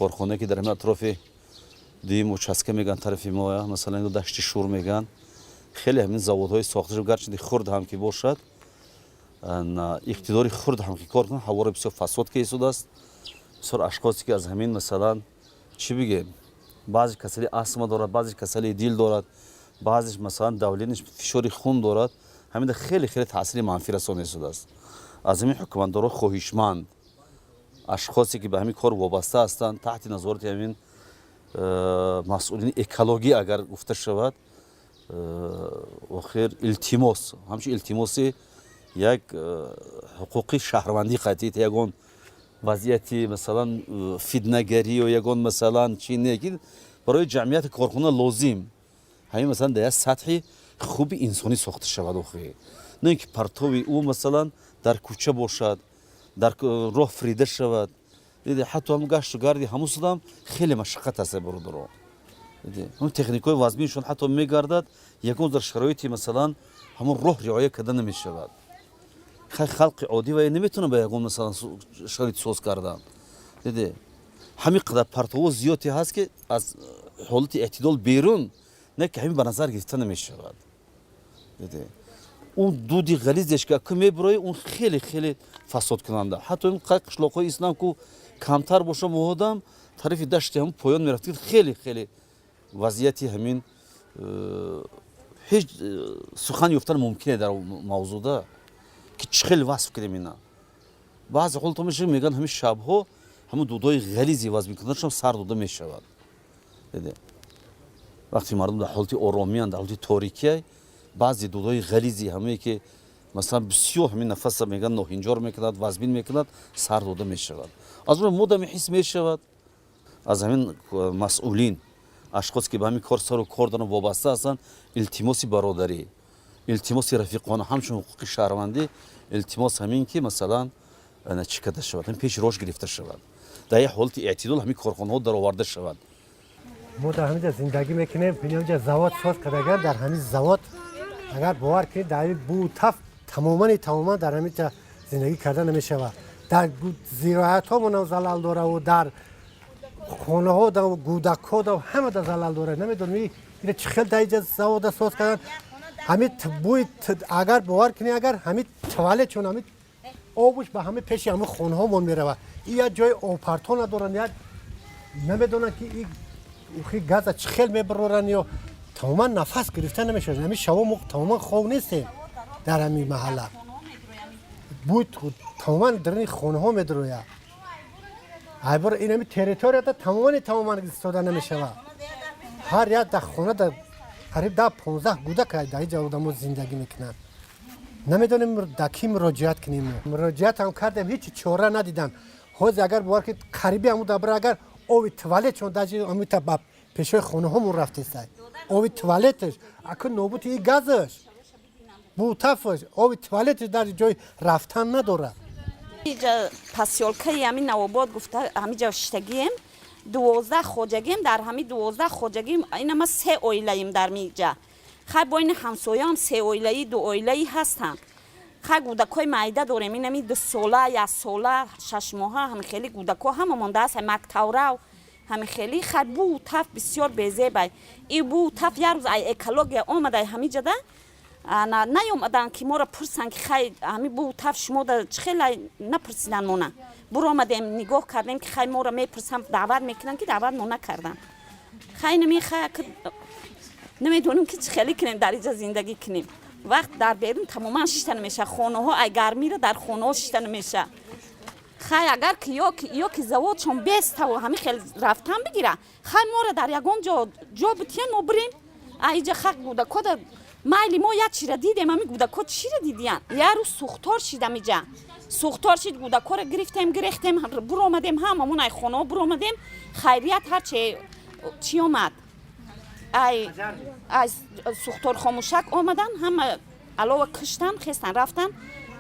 Корхонае, ки дар ҳамин атрофи дуюм участка мегӯянд, тарафи мо, масалан, Дашти Шур мегӯянд, хеле ҳамин заводҳои сохта шуд. Гарчанде хурд ҳам ки бошад, иқтидори хурд ҳам ки кор кунад, ҳаворо бисёр фасод ка истодааст. Бисёр ашхосе, ки аз ҳамин, масалан, чӣ бигем, баъзе касали астма дорад, баъзе касали дил дорад, баъзеш, масалан, давление ш, фишори хун дорад, ҳамин хеле хеле таъсири манфӣ расонида истодааст. Аз ҳамин ҳукуматдоро хоҳишманд, ашхосе, ки ба ҳамин кор вобаста ҳастанд, таҳти назорати ҳамин масъулини экологӣ агар гуфта шавад, охир илтимос, ҳамчун илтимоси як ҳуқуқи шаҳрвандӣ қатъи ягон вазъияти, масалан, фитнагарӣ ё ягон, масалан, чи не, ки барои ҷамъияти корхона лозим ҳамин, масалан, дар як сатҳи хуби инсонӣ сохта шавад. Охир на ин ки партови ӯ, масалан, дар кӯча бошад, дар роҳ фирида шавад. Ҳатто ҳам гашту гарди ҳамун хеле машаққат аст, бародаро. Ҳамун техникаҳои вазминшон ҳатто мегардад, ягон дар шароити, масалан, ҳамун роҳ риоя карда намешавад. Халқи оддӣ ва наметавонад ба ягон, масалан, шароит соз кардан. Диде, ҳамин қадар партовҳо зиёде ҳаст, ки аз ҳолати эътидол берун, не ки ҳамин ба назар гирифта намешавад. Диде, он дуди ғализеш, ки аку мебурои, он хеле хеле фасодкунанда. Ҳатто ин қишлоқҳои ислам ку камтар боша, моҳодам тарафи дашти ҳамн поён мерафт, хеле хеле вазъияти ҳамин ҳеҷ сухан ёфтан мумкине дар мавзӯъда, ки чӣ хеле васф кунем ина. Баъзе ҳолато мешава, мегӯянд, ҳамин шабҳо ҳамун дудҳои ғализи вазмикунандашон сар дода мешавад. Вақте мардум дар ҳолати оромиянд, дар ҳолати торикия, баъзе дудҳои ғализи ҳамае, ки, масалан, бисёр ҳамин нафаса, мегӯянд, ноҳинҷор мекунад, вазмин мекунад, сар дода мешавад. Аз он модаме ҳис мешавад. Аз ҳамин масъулин, ашхосе, ки ба ҳамин кор сару кор доранд, вобаста ҳастанд, илтимоси бародарӣ, илтимоси рафиқона, ҳамчун ҳуқуқи шаҳрвандӣ илтимос ҳамин, ки, масалан, чӣ карда шавад, ҳамин пеши рош гирифта шавад, дар як ҳолати эътидол ҳамин корхонаҳо дароварда шавад. Мо дар ҳаминҷа зиндагӣ мекунем. Инҷа завод соз кардаган. Дар ҳамин завод, агар бовар кунед, дар ҳамин бӯ таф тамомани тамоман дар ҳаминҷа зиндагӣ карда намешавад. Дар зироатҳомонам залал дораву дар хонаҳо, да гӯдакҳо, да ҳама да залал дорад. Намедонам, ина чӣ хел дар инҷа завода соз кардан. Ҳамин бӯи, агар бовар кунед, агар ҳамин туалет чун ҳамин обуш ба ҳамин пеши ҳамин хонаҳомон меравад. И як ҷои обпартов надоранд, як намедонанд, ки и газа чӣ хел мебароранд ё тамоман нафас гирифта намешавад. Ҳамин шаво мо тамоман хоб нестем. Дар ҳамин маҳалла бӯй тамоман даруни хонаҳо медарояд. Айбор ин ҳами территорията тамомани тамоман истода намешавад. Ҳар як дар хона дар қариб 10-15 гӯдак дар инҷа одамо зиндагӣ мекунанд. Намедонем, дар кӣ муроҷиат кунем. Муроҷиат ҳам кардем, ҳеҷ чора надидам. Ҳозир, агар бовар кунед, қариби ҳамун дабра, агар оби туалет чон даже ҳамита ба пешои хонаҳомон рафтестай оби туалеташ, аку нобути и газаш, бутафаш, оби туалеташ дар ҷои рафтан надорад. Иҷа посёлкаи ҳамин Навобод гуфта, ҳамиҷа шиштагием, 12 хоҷагием. Дар ҳамин 12 хоҷагием ина ма се оилаим дар миҷа. Хай, бо ин ҳамсояам се оилаи, ду оилаи ҳастанд. Хай, гӯдакҳои майда дорем, инами 2 сола, 1 сола, 6 моҳа, ҳами хели гӯдакҳо ҳама мондааст, мактаврав, ҳами хели. Хай, бӯ таф бисёр безебай. И бӯ таф як рӯз ай экология омадай ҳамиҷада, наёмаданд, ки моро пурсанд, ки хай, ҳами бӯ таф шумо да чӣ хела. Напурсидан мона. Буромадем, нигоҳ кардем, ки хай, моро мепурсанд, даъват мекунанд, ки даъват мо накарданд. Хай, нами хай, намедонем, ки чӣ хеле кунем, дар иҷа зиндагӣ кунем. Вақт дар берун тамоман шишта намеша. Хонаҳо ай гармира дар хонаҳо шишта намеша. Хай, агар ки ё ки заводшон беставу ҳами хел рафтан бигира, хай, моро дар ягон ҷо ҷо битиҳен, мо бирем. Аиҷа хак гӯдакода майли, мо як чира дидем, ҳами гӯдако чира дидиян. Як рӯз сӯхтор шид, ҳамиҷа сӯхтор шид, гӯдакоро гирифтем, гирехтем, буромадем, ҳамамон ай хонаҳо буромадем. Хайрият, ҳарче чӣ омад, ай аз сӯхтор хомӯшак омадан, ҳама алова киштан, хестан, рафтан.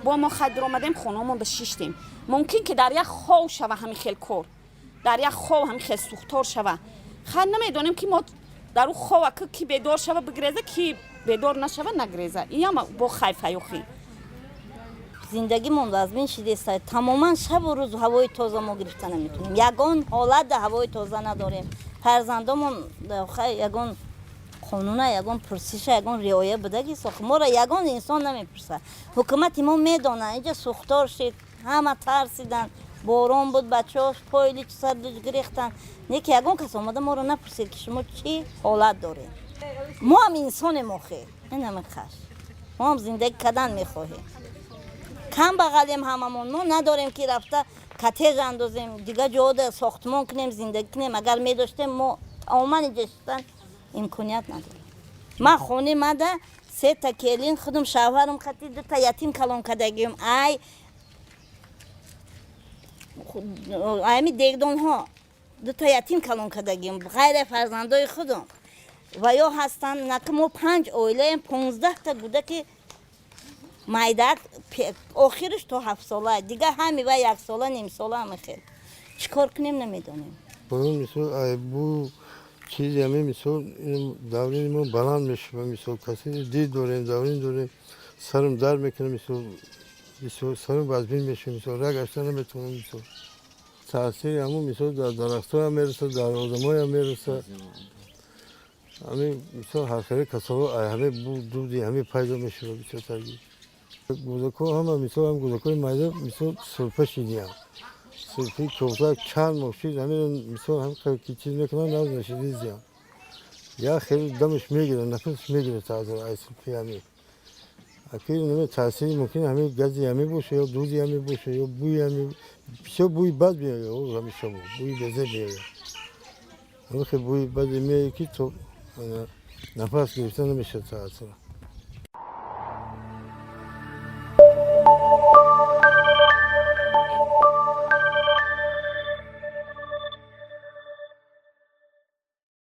Бо мо хай дуромадем, хонаҳомонда шиштем. Мумкин ки дар як хов шава ҳами хел кор, дар як хов ҳами хел сӯхтор шава. Хай, намедонем, ки мо дар ӯ хова ки бедор шава, бигреза, ки бедор нашава, нагреза. Иама бо хайфаёхӣ. Зиндагимон вазмин шидест. Тамоман шабу рӯз ҳавои тоза мо гирифта наметонем. Ягон ҳолат ҳавои тоза надорем. Фарзандомон, ягон қонуна, ягон пурсиша, ягон риоя будаги сох моро ягон инсон намепурсад. Ҳукумати мо медонад, инҷа сӯхтор шид, ҳама тарсиданд. Борон буд, бачаҳо пойлич сарлич гирехтанд. Не ки ягон кас омада моро напурсид, ки шумо чӣ ҳолат доред. Мо ҳам инсонем охир, инами қаш мо ҳам зиндагӣ кардан мехоҳем. Кам бағалем ҳамамон. Мо надорем, ки рафта коттедж андозем, дигар ҷода сохтмон кунем, зиндагӣ кунем. Агар медоштем, мо тамоман инҷа шиштан имконият надорем. Ман хонаи мада сета келин, худум, шавҳарам қати дута ятим калон кардагием. Ай ами дегдонҳо дута ятим калон кардагием, ғайри фарзандои худум ва ё ҳастанд. Нака мо панҷ оилаем, 15-та гудаки майдак, охираш то 7-сола, дигар ҳами ва яксола, нимсола. Ҳами хел чӣ кор кунем, намедонем. Мисол, бу чизи ҳами, мисол, давление мо баланд мешава. Мисол, касе дид дорем, давление дорем, сарам дард мекунад, мисол, бисёр сарам вазмин мешава, мисол, ра гашта наметавонам. Мисол, таъсири ҳамун, мисол, дар дарахтҳоям мерасад, дар одамоям мерасад. Ҳамин, мисол, ҳархели касалҳо ҳаме бу дуди ҳаме пайдо мешавад бисёртарги. Гӯдакҳо ҳама, мисол, ҳам гӯдакҳои майда, мисол, сулфа шидиям. Сулфи кофта чанд моҳ шид, ҳамин, мисол, ҳам ки чиз мекунанд, наз нашидизиям. Як хеле дамаш мегирад, нафасаш мегирад таъсир ай сулфи ҳамин. Аки наме таъсири мумкин ҳамин гази ҳамин боша ё дуди ҳамин боша ё бӯи ҳамин. Бисёр бӯи бад меояд ҳамин шабо, бӯи безеб меояд. Ҳамин хел бӯи баде меояд, ки то нафас гирифта намешавад таъсира.